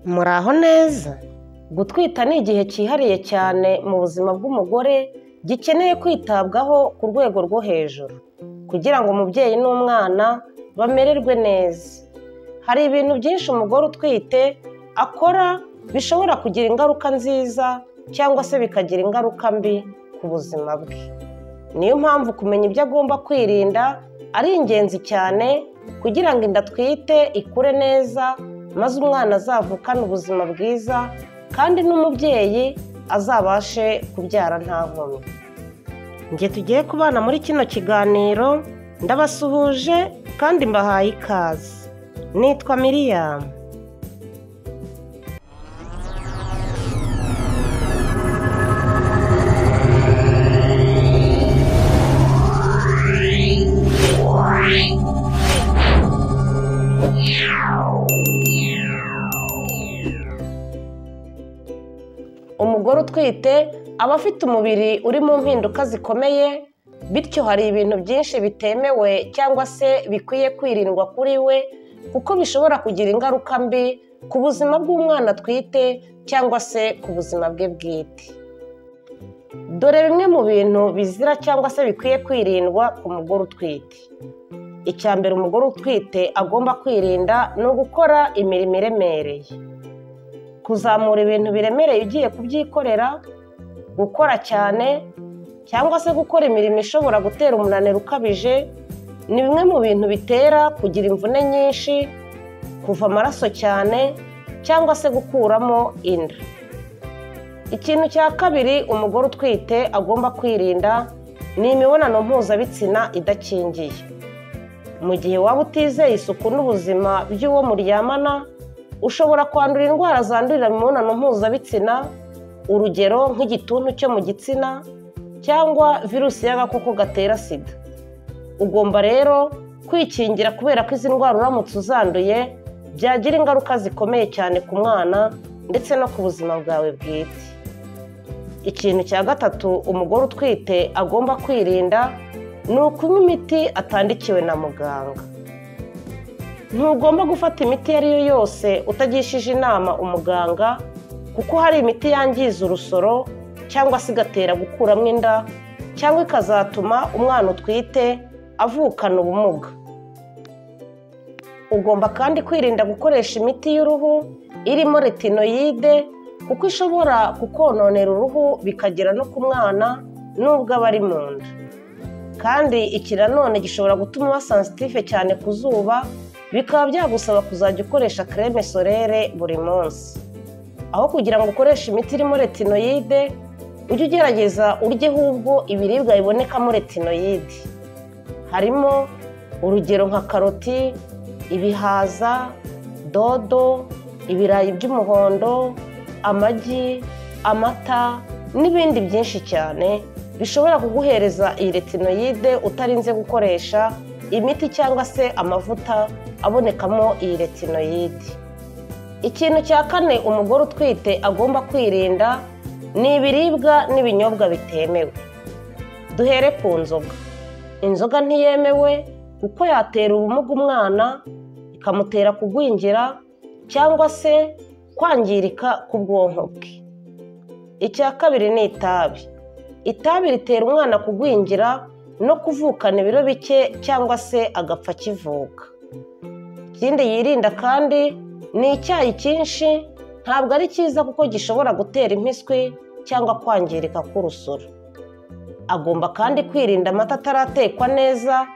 Muraho neza? Gutwita ni igihe cyihariye cyane mu buzima bw'umugore, gikeneye kwitabwaho ku rwego rwo hejuru kugira ngo umubyeyi n'umwana bamererwe neza. Hari ibintu byinshi umugore utwite akora bishobora kugira ingaruka nziza cyangwa se bikagira ingaruka mbi ku buzima bwe. Niyo mpamvu kumenya ibyo agomba kwirinda ari ingenzi cyane kugira ngo inda atwite ikure neza, maze umwana azavukane ubuzima bwiza kandi n'umubyeyi azabashe kubyara nta nkomyi. Njye tugiye kubana muri kino kiganiro, ndabasuhuje kandi mbahaye ikaze. Nitwa Miriam. Umugore utwite aba afite umubiri uri mu mpinduka zikomeye, bityo hari ibintu byinshi bitemewe cyangwa se bikwiye kwirindwa kuri we, kuko bishobora kugira ingaruka mbi ku buzima bw'umwana atwite cyangwa se ku buzima bwe bwite. Dore bimwe mu bintu bizira cyangwa se bikwiye kwirindwa ku mugore utwite. Icya mbere umugore utwite agomba kwirinda ni ugukora imirimo iremereye. Kuzamura ibintu biremereye ugiye kubyikorera, gukora cyane cyangwa se gukora imirimo ishobora gutera umunaniro ukabije, ni bimwe mu bintu bitera kugira imvune nyinshi, kuva amaraso cyane cyangwa se gukuramo inda. Ikintu cya kabiri umugore utwite agomba kwirinda ni imibonano mpuzabitsina idakingiye. Mu gihe waba utizeye isuku n'ubuzima by'uwo muryamana, ushobora kwandura indwara zandurira mu mibonano mpuzabitsina, urugero nk'igituntu cyo mu gitsina cyangwa virusi y'agakoko gatera sida. Ugomba rero kwikingira kubera ko izi ndwara uramutse uzanduye byagira ingaruka zikomeye cyane ku mwana ndetse no ku buzima bwawe bwite. Ikintu cya gatatu umugore utwite agomba kwirinda ni ukunywa imiti atandikiwe na muganga. Ntugomba gufata imiti iyo ari yo yose utagishije inama umuganga, kuko hari imiti yangiza urusoro cyangwa se igatera gukuramo inda cyangwa ikazatuma umwana utwite avukana ubumuga. Ugomba kandi kwirinda gukoresha imiti y'uruhu irimo retinoyide, kuko ishobora kukononera uruhu bikagera no ku mwana nubwo aba ari mu nda. Kandi iki nanone gishobora gutuma uba sensitive cyane ku zuba, bikaba byagusaba kuzajya ukoresha crème solaire buri munsi. Aho kugira ngo ukoreshe imiti irimo retinoyide, ujye ugerageza urye ahubwo ibiribwa bibonekamo retinoyide. Harimo urugero nka karoti, ibihaza, dodo, ibirayi by'umuhondo, amagi, amata n'ibindi byinshi cyane bishobora kuguhereza iyi retinoyide utarinze gukoresha imiti cyangwa se amavuta abonekamo iyi retinoyide. Ikintu cya kane umugore utwite agomba kwirinda ni ibiribwa n'ibinyobwa bitemewe. Duhere ku nzoga. Inzoga ntiyemewe kuko yatera ubumuga umwana, ikamutera kugwingira cyangwa se kwangirika k'ubwonko bwe. Icya kabiri ni itabi. Itabi ritera umwana kugwingira no kuvukana ibiro bike cyangwa se agapfa akivuka. Ikindi yirinda kandi ni icyayi cyinshi, ntabwo ari cyiza kuko gishobora gutera impiswi cyangwa kwangirika k'urusoro. Agomba kandi kwirinda amata ataratekwa neza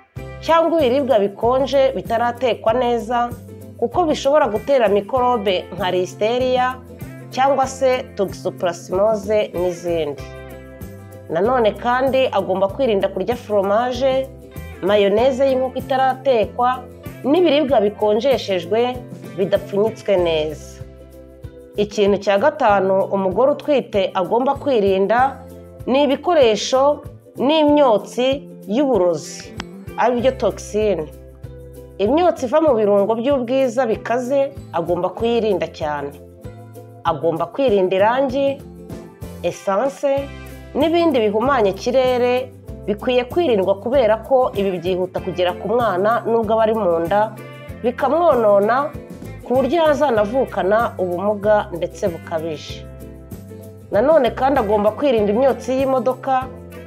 cyangwa ibiribwa bikonje bitaratekwa neza, kuko bishobora gutera mikorobe nka listeria cyangwa se toxoplasmose n'izindi. Nanone kandi agomba kwirinda kurya foromaje, mayoneze y'inkoko itaratekwa n'ibiribwa bikonjeshejwe bidapfunyitswe neza. Ikintu cya gatanu umugore utwite agomba kwirinda ni ibikoresho n'imyotsi y'uburozi, aribyo toxine. Imyotsi iva mu birungo by'ubwiza bikaze agomba kuyirinda cyane. Agomba kwirinda irangi, esanse n'ibindi bihumanya ikirere bikwiye kwirindwa kubera ko ibi byihuta kugera ku mwana nubwo aba ari mu nda, bikamwonona ku buryo yazanavukana ubumuga ndetse bukabije. Nanone kandi agomba kwirinda imyotsi y'imodoka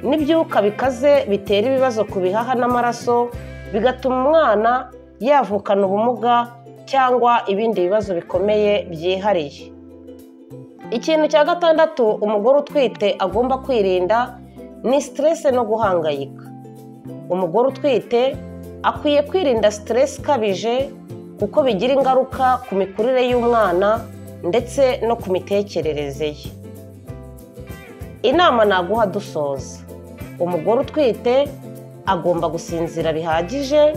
n'ibyuka bikaze bitera ibibazo ku bihaha n'amaraso, bigatuma umwana yavukana ubumuga cyangwa ibindi bibazo bikomeye byihariye. Ikintu cya gatandatu umugore utwite agomba kwirinda ni stress no guhangayika. Umugore utwite akwiye kwirinda stress ikabije kuko bigira ingaruka ku mikurire y'umwana ndetse no ku mitekerereze ye. Inama naguha dusoza, umugore utwite agomba gusinzira bihagije,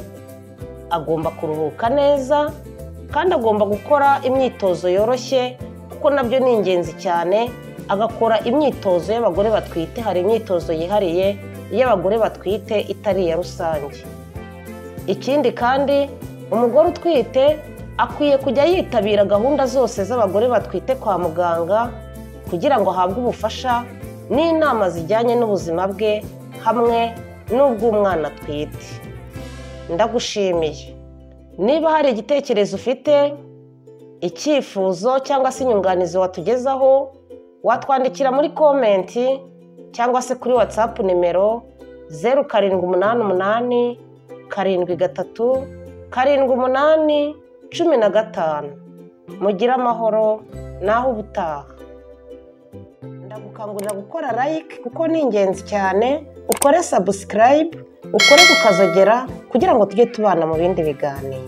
agomba kuruhuka neza, kandi agomba gukora imyitozo yoroshye kuko nabyo ni ingenzi cyane. Agakora imyitozo y'abagore batwite, hari imyitozo yihariye y'abagore batwite itari iya rusange. Ikindi kandi umugore utwite akwiye kujya yitabira gahunda zose z'abagore batwite kwa muganga kugira ngo ahabwe ubufasha n'inama zijyanye n'ubuzima bwe hamwe n'ubw'umwana atwite. Ndagushimiye. Niba hari igitekerezo ufite, icyifuzo cyangwa se inyunganizi watugezaho, watwandikira muri komenti cyangwa se kuri WhatsApp nimero 0788 73 78 15. Mugire amahoro naho ubutaha. Ndagukangurira gukora like kuko ni ingenzi cyane, ukore subscribe, ukore kukazogera kugira ngo tujye tubana mu bindi biganiro.